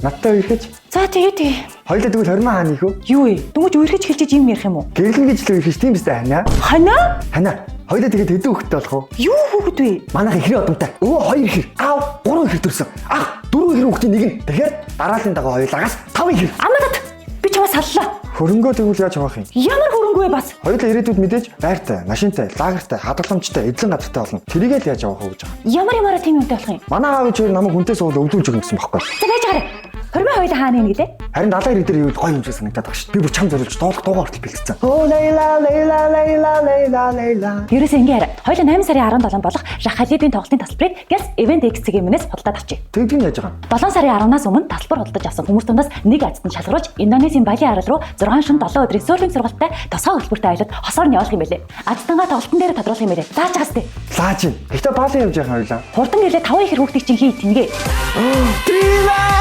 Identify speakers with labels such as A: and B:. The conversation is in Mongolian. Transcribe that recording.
A: Надтай үерхэж.
B: За, тэгээ тэгээ.
A: Хоёулаа тэгвэл хормоо хаана их үү?
B: Юу вэ? Дөнгөж үерхэж хэлжиж юм ярих юм уу?
A: Гэрлэн гэж л үерхэж, тийм биз дээ, ханаа?
B: Ханаа?
A: Ханаа. Хоёулаа тэгээд хэдэн хүүхэдтэй болох вэ?
B: Юу хүүхэд вэ?
A: Манайх ихрийн одомтой. Өвөө хоёр ихэр, аав гурван ихэр төрсөн. Ах дөрвөн ихэр хүүхдийн нэг нь. Тэгэхээр дараалын дагуу хоёулагаас тав ихэр.
B: Амаатат, би чамаа саллаа.
A: Хөрөнгөө тэгвэл яаж хавах юм?
B: Ямар хөрөнгө вэ бас?
A: Хоёулаа ирээдүйд мэдээж байртай, машинтай, лагертай, хадгаламжтай, эдлэн газартай болно. Тэрийг л яаж авах вэ гэж байгаа.
B: Ямар ямаараа тийм юмтай болох юм?
A: Манай аав ээж хоёр намайг хүнтэй суул өвлүүлж өгнө гэсэн бохоггүй.
B: За, байж байгаарай. Хормоо хоёулаа хаана юм гэлээ?
A: Харин далайн хэрэг дээр ивэл гоё юм шиг санагдаад байгаа шүү дээ. Би бүр чам зориулж дуулах дуугаа хүртэл бэлтгэсэн. Оо, Лейла, Лейла, Лейла, Лейла, Лейла.
B: Ерөөсөө ингээ яриа. Хоёулаа 8 сарын 17 болох Жак Халибын тоглолтын тасалбарыг Gas Event X-ийн өмнөөс худалдаад авчээ.
A: Тэгдэг нь яаж байгаа юм?
B: 7 сарын 10-наас өмнө тасалбар худалдаж авсан хүмүүс дундаас нэг азтан шалгаруулж Индонезийн Бали арал руу 6 шөнө 7 өдрийн серфинг сургалттай тусгай хөтөлбөртэй аялалд хосоор нь явуулах юм байлээ. Азтангаа тоглолтын дээр тодруулах юм байлээ. Зааж байгаас тээ.
A: Лааж юм. Гэхдээ Бали явж яхаа хоёлаа.
B: Хурдан гэрлээ 5 ихэр хүүхдийг чинь хий тэнгээ.
A: Тийм ээ.